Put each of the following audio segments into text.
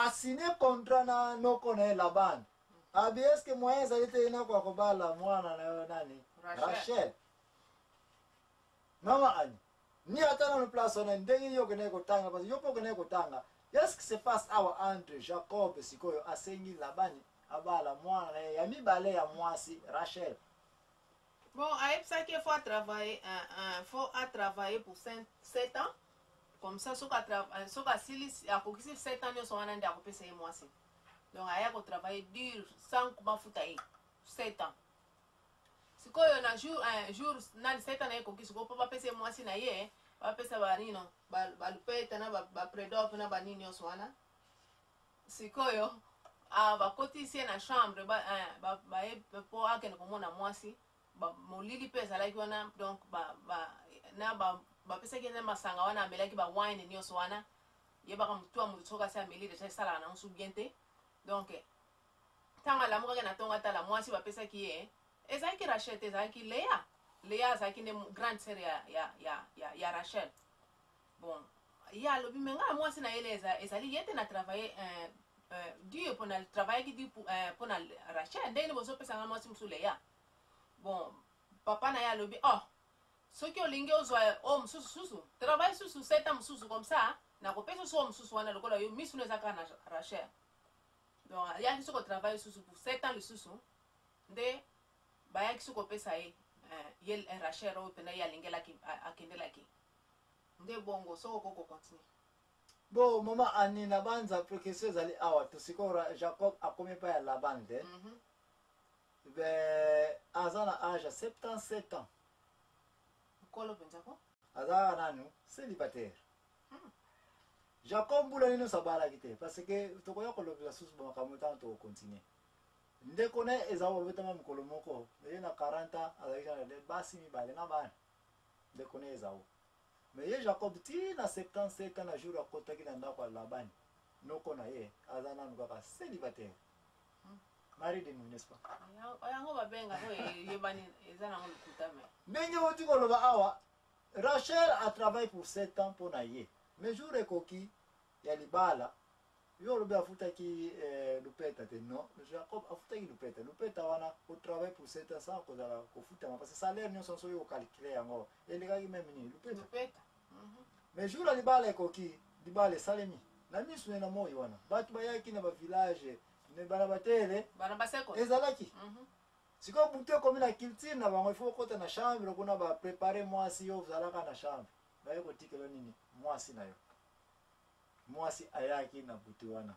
Asigné contrat na noko na ye Laban. Abi, est ce que moyen ezali te ye nakoka kobala mwana na yo nani? Rachel. Rachel. Mama Ani, ni ata nano place wana ndenge yo okendaki kotanga, parce que yo mpe okendaki kotanga. Qu'est-ce qui se passe awa entre Jacob sikoyo asengi Labani abala mwana na ye ya mibale ya mwasi Rachel? Bon, ayebisaki ye faut atravailler, faut atravailler pour 7 ans. Comme ça, soki asilisi, akokisi 7 ans nyonso wana nde akopesa ye mwasi. Donc aya kotravailler dur sans bafuta ye 7 ans. Sikoyo na jour nani 7 ans na ye ekoki sikoyo mpo bapesa ye mwasi na ye, bapesa banino balupeta na bapredop na banini nyonso wana. Sikoyo bakotisi ye na chambre, baye mpo akende komona mwasi. Molili mpe ezalaki wana, donc na bapesaki ye masanga wana, amelaki ba wine nyonso wana. Yebaka motu ya motu soki asi ameli deja, esalaka nango su bien te. Donc ntango alamukaki na ntongo, atala mwasi bapesaki ye, ezalaki Rachel te, ezalaki Lea. Lea azalaki nde grande sœur ya Rachel. Bon, ye alobi: "Me ngai mwasi na ye le ezali ye te. Na travaille dur mpona, travaillaki dur mpona Rachel, ndenge nini bozopesa ngai mwasi mosusu, Lea?" Bon, papa na ye alobi: "Oh, soki olingi ozwa oyo mosusu susu, travaille susu 7 ans mosusu, comme ça nakopesa so oyo mosusu wana, lokola yo misu no eza kaka na Rachel." Donc ayaki soki kotravaille susu pour 7 ans lisusu, nde bayaki soki kopesa ye ye Rachel oyo mpena ye alingelaki, akendelaki nde bongo. Soki okoki kocontinue. Bon, mama Ani, na banza question ezali awa to sikoyo Jacob akomi epai ya Laban te. Be aza na age ya 77 ans. Mokolo mpenza ko. Azalaka nanu célibataire. Jacob mbula nini nyonso abalaki te, parce que tokoya kolobela susu bamakambo ntango tokocontinue. Ndeko na ye Ezau babetama mokolo moko, ye na 40 ans azalaki na basi mibale na bana, ndeko na ye Ezau. Mais ye Jacob ti na 77 ans, na jour akotaki na ndako ya Labani noko na ye, aza nanu kaka célibataire, mari de nuit, n'est-ce pas? Yango babengaka oyo eyebani, eza nango lokuta me. Ndenge oti koloba awa, Rachel a travaillé pour 7 ans mpo na ye, mais jour ekoki ya libala, yo olobi afutaki lupeta te. Non, Jacob afutaki lupeta. Lupeta wana, otravaille pour 7 ans sans kozala kofutama, parce que salaire nyonso soki ocalcule yango elekaki même nini, lupeta. Lupeta. Mais jour ya libala ekoki, libala esalemi na misu ne na moi wana. Bato bayaki na bavillage ne bana batele. Bana baseko. Ezalaki sikoyo butu ekomi, na culture na bango ifo okota na chambre kuna, baprépare mwasi. Yo ozalaka na chambre, baye kotikela nini, mwasi na yo. Mwasi ayaki na butu wana,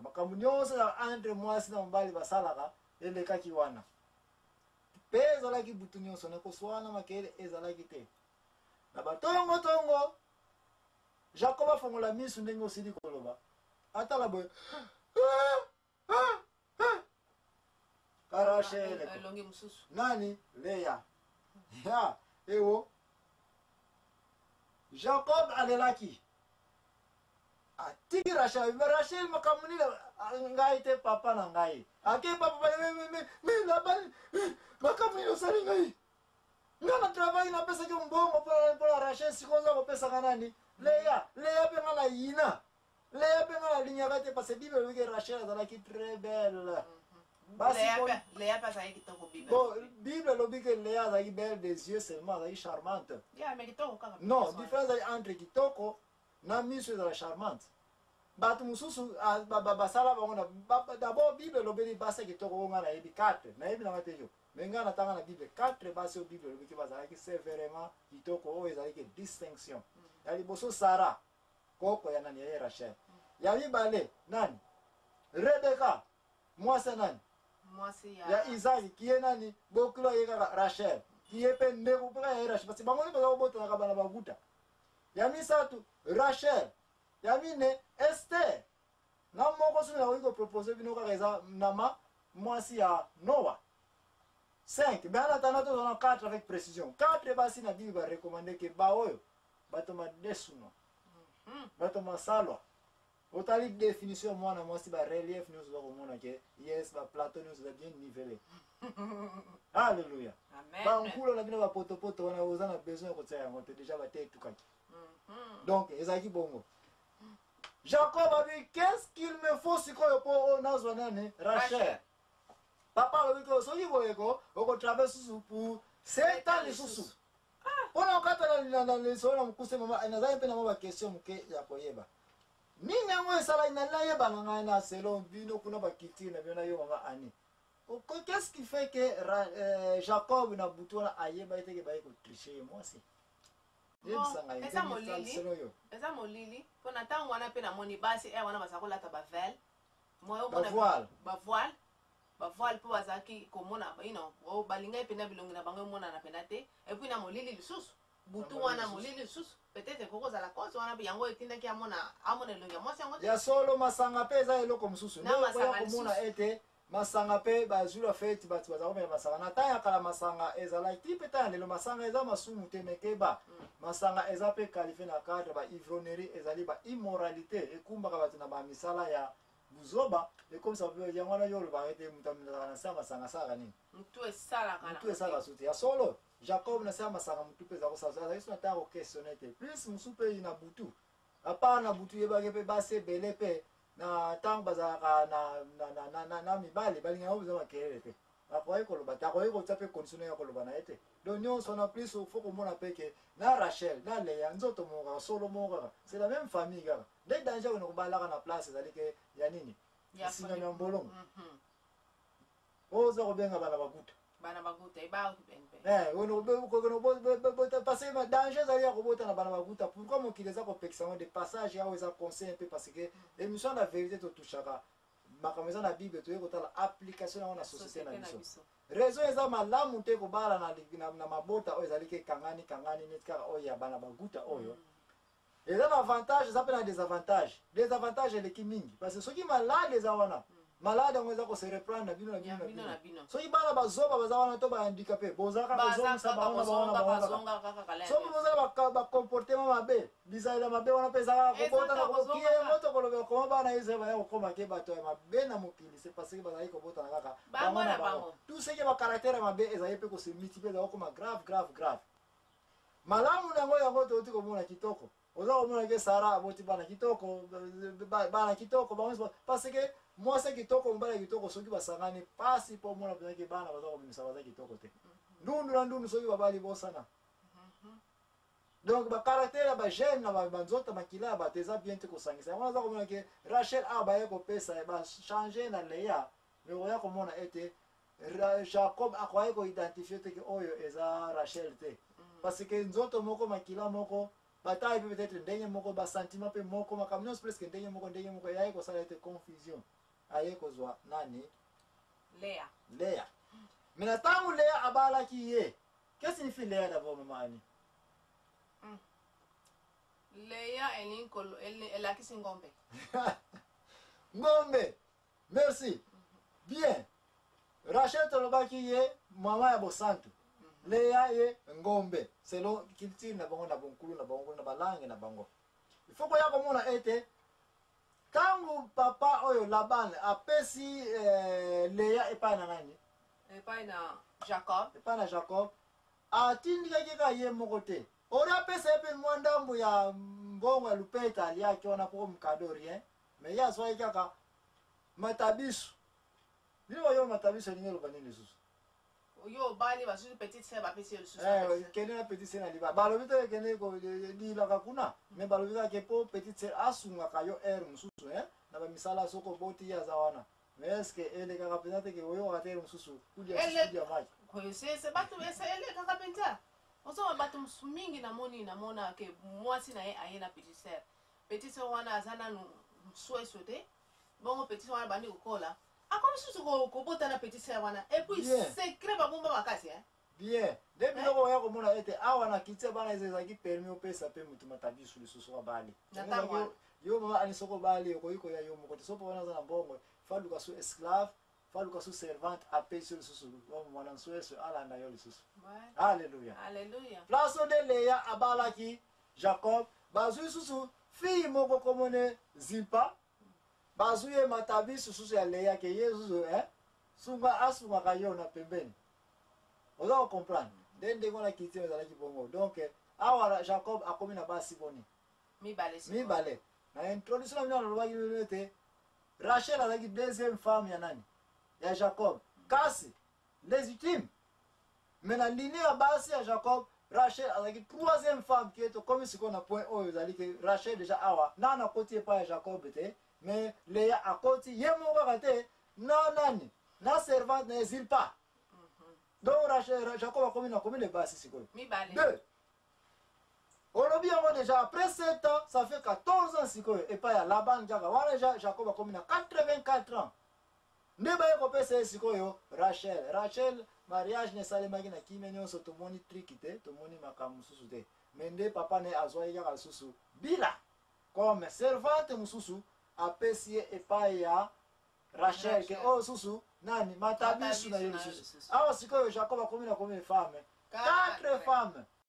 makambo nyonso ya entre mwasi na mobali basalaka elekaki wana mpe ezalaki butu nyonso na koswana, makele ezalaki te. Na batongotongo, Jacob afongola misu, ndenge osili koloba, atala boye: "Ah, ah, ah." Rachel. Elongi mosusu. Nani? Leya ya ewo. Jacob alelaki, atiki Rachel. Me Rachel, makambo nini? Ngai te, papa na ngai ake papa. Me Labani, makambo nini osali ngai? Nga na travail, napesaki mbongo mpona Rachel, sikoyo oza kopesaka nani? Leya. Leya mpe nga na yina Leya, mpe nga nalingaka te, parce que Bible elobi ke Rachel azalaki très belle. Basi Leya mpe azalaki kitoko, Bible. Bon, Bible elobi ke Leya azalaki belle des yeux seulement, azalaki charmante. Ya me kitoko kaka. Non, différence ezali entre kitoko na miso ezala charmante. Bato mosusu basala bango na d'abord Bible elobeli basi ya kitoko oyo ngai nayebi 4, nayebi nanga te yo, mais ngai natanga na Bible 4 basi oyo Bible elobiki bazalaki sévèrement kitoko, oyo ezalaki distinction. Ya liboso, Sara, koko ya nani? Ya ye Rachel. Ya mibale nani? Rebeka, mwasi ya nani? Mwasi ya ya Isaki, kiye nani? Bokilo ye kaka Rachel, kiye mpe ndeko mpe kaka ya ye Rachel, parce que bango nde baza kobotanaka bana baguta. Ya misato Rachel, ya mine Ester, na moko soki nakoki kopropose bino kaka eza nama mwasi ya Noa, 5. Mais en attendant, tozala na 4 avec précision, 4 basi na Bible barecommande ke baoyo bato madesuno, bato masalwa. Otali définition ya mwana mwasi, barelief nyonso oza komona ke yes, baplateau nyonso eza bien nivelé. Alleluya. Amen. Bankulo na bino bapotopoto wana, oza na besoin ya kotia yango te, déjà bate etukaki. Donc ezalaki bongo. Jacob abi: "Qu'est-ce qui faut sikoyo mpo oyo nazwa nani? Rachel. Papa alobi ko soki boye ko okotravaille susu pour 7 ans lisusu mpona okata na lisolo na mokuse. Mama, nazali mpe na mwa baquestion moke ya koyeba nini yango esalaki na nayeba na ngai na selon bino kuna baculture na bino na yo mama Ani. Qu'est-ce qui fait que Jacob na butu wana ayeba ete ke baye kotriche ye mwasi? Yebisa ngai. Eza molili. Selon yo. Eza molili mpona ntango wana mpe namoni basi ere wana baza kolata baveil. Bavoile. Bavoile, bavoile, mpo bazalaki komona balingai mpenza bilongi na bango emonana mpenza te. Et puis na molili lisusu, butu wana molili lisusu, peut-être ekoki kozala cause wana yango etindaki amona elongi ya mwasi yango te. Ya solo, masanga mpe eza eloko mosusu. Na nde okoya masanga komona lisusu. Ete masanga mpe bazwi la feti, bato baza komela masanga na ntango ya kala. Masanga ezalaki mpe ntango ya lelo. Masanga eza masumu te, mekeba, masanga eza mpe qualifié na cadre ba ivrognerie, ezali ba immoralité, ekumbaka bato na bamisala ya buzoba, ekomisa yango wana. Yo olobaka ete moto amelaka na se ya masanga asalaka nini? Motu esalaka na Motu esalaka su te. Ya solo, Jacob na se ya masanga motu mpe eza kosala, azalaki so na ntango koquestionne te. Plus mosu mpe na butu, apart na butu, yebaki mpe basi ebele mpe na ntango bazalaka na mibale, balingaka mpenza makelele te, akoki koloba te, akoki kotia mpe condition ya koloba na ye te. Donc nyonso wana, plus faut komona mpe ke na Rachel na Leya nzoto moko kaka, solo moko kaka, c'est la même famille kaka. Nde danger akende kobalaka na place ezali ke ya nini? Esingami ya mbolongo oyo oza kobenga bana baguta. Bana baguta ebaki pene. Parce que danger ezali ya kobota na bana baguta. Pourquoi mokili eza kopekisa yango? De passage awa eza conseil mpe, parce que émission na vérité totouchaka makambo eza na Bible, toye kotala application yango na société na biso. Raison eza malamu te kobala na mabota oyo ezali ke kangani kangani neti kaka oyo ya bana baguta oyo. Eza na avantage, eza mpe na désavantage. Désavantage eleki mingi parce que soki malade eza wana, malade yango eza kose reprendre na bino na bino ya na bino bino. Na bino. Soki bana bazoba baza wana to bahandicapé, bozalaka baza kozongisa kaka bango na bango na kozonga bango kaka. Bazonga kaka kala ya Soki nyonso. bozala bacomportement mabe, bizaleli mabe wana mpe ezalaka Eza kobota na kaka kozonga kokie kaka. moto kolobela koma bana Israel baya kokoma ke bato ya mabe na mokili, c'est parce que bazalaki kobotana kaka bango na bango. Tout ce que bacaractère ya mabe ezali mpe kose multiplier, ezali kokoma grave, grave, grave. Malamu na yango, yango touti komona kitoko, oza komona ke Sara aboti bana kitoko, bana kitoko bango nyonso, parce que mwasi kitoko, mobali ya kitoko, soki basangani, pasi mpo omona mpenza ke bana baza kobimisa baza kitoko te. Ndundu na ndundu soki babali bosana. Donc bacaractère ya bagène na banzoto, makila ya bato eza bien te kosangisa yango. Naza komona ke Rachel awa baye kopesa ye, bachange na Leya, mais oya komona ete Jacob akoki koidentifie te ke oyo eza Rachel te, parce que nzoto moko, makila moko, bataille mpe peut-être ndenge moko, basentiment mpe moko, makambo nyonso presque ndenge moko, ndenge moko. Eyaye kosala ete confusion, aye kozwa nani? Lea. Lea. Mais na ntango Lea abalaki ye, que signifie Lea d'abord, mama Ani? Leya elingi elakisi ngombe. Ngombe, merci bien. Rachel tolobaki ye mama ya bosantu, Leya ye ngombe selon culture na bango, na bonkulu na bango, na balangue na bango. Il faut koya komona ete ntango papa oyo Laban apesi Leya epai na nani? Epai na Jacob. Epai na Jacob, atindikaki kaka ye moko te, ori apesa ye mpe mwa ndambo ya mbongo ya lupeta aliaki wana po mokado rien, mais ye azwaki kaka matabisu. Bino bayo matabisu elingi eloba nini lisusu? Yo obali basusu, petite sœur bapesi yo lisusu. Kende na petite sœur na libala, balobi te kende lilaka kuna, mais balobi kaka ke po petite sœur asungaka yo aire mosusu na bamisala. Soki oboti, ye aza wana. Mais est ce que elekaka mpenza te ke oyokaka te ere mosusu kulia kulia maki? Sese bato ese elekaka mpenza. Ozoma bato mingi namoni, namona ke mwasi na ye aye na petite sœur. Petite sœur wana aza nanu msweso te. Bongo petite sœur wana bandi kokola, akomi susu kobota na petite sœur wana. Et puis secret babomba makasi, hein? Bien, nde biloko oya komona ete awa na kiti ya bana eza ezalaki permis opesa mpe motu matabisu lisusu abali. Na ntango wana. Yo mama Ani, soki obali, okoki koya yo moko te. So mpo wana aza na mbongo, faluka su esclave, faluka su servante, apesi yo lisusu mwana nsweso alanda yo lisusu. Alleluya. Alleluya. Place nde Leya abalaki Jacob, bazwi lisusu fille moko komone Zilpa, bazwi ye matabisu susu ya Leya ke ye susu sunga, asungaka yo na pembeni. Oza kocomprendre nde ndenge wana culture ezalaki bongo. Donc awa Jacob akomi na basi boni? Mibale sikoyo. Mibale. Na introduction na bino nalobaki bino ete Rachel azalaki deuxième femme ya nani? Ya Jacob. Kasi légitime, mais na lignée ya basi ya Jacob, Rachel azalaki troisième femme. Ke tokomi sikoyo na point oyo ezali ke Rachel déjà awa nana akoti epai ya Jacob te, mais Leya akoti ye moko kaka te na nani, na servante na ye Zilpa. Donc Rachel, Jacob akomi na combien de basi sikoyo? Mibale. Deux. Olobi yango déjà, après 7 ans, ça fait 14 ans sikoyo epai ya Laban kaka wana. Déjà Jacob akomi na 84 ans nde baye kopesa ye sikoyo Rachel. Rachel, mariage na esalemaki na kimia nyonso, tomoni triki te, tomoni makambo mosusu te. Mais nde papa na ye azwaki kaka lisusu Bila comme servante mosusu, apesi ye epai ya Rachel ke oyo susu nani, matabisu na ye lisusu. Awa sikoyo Jacob akomi na combien de femme? Quatre femmes.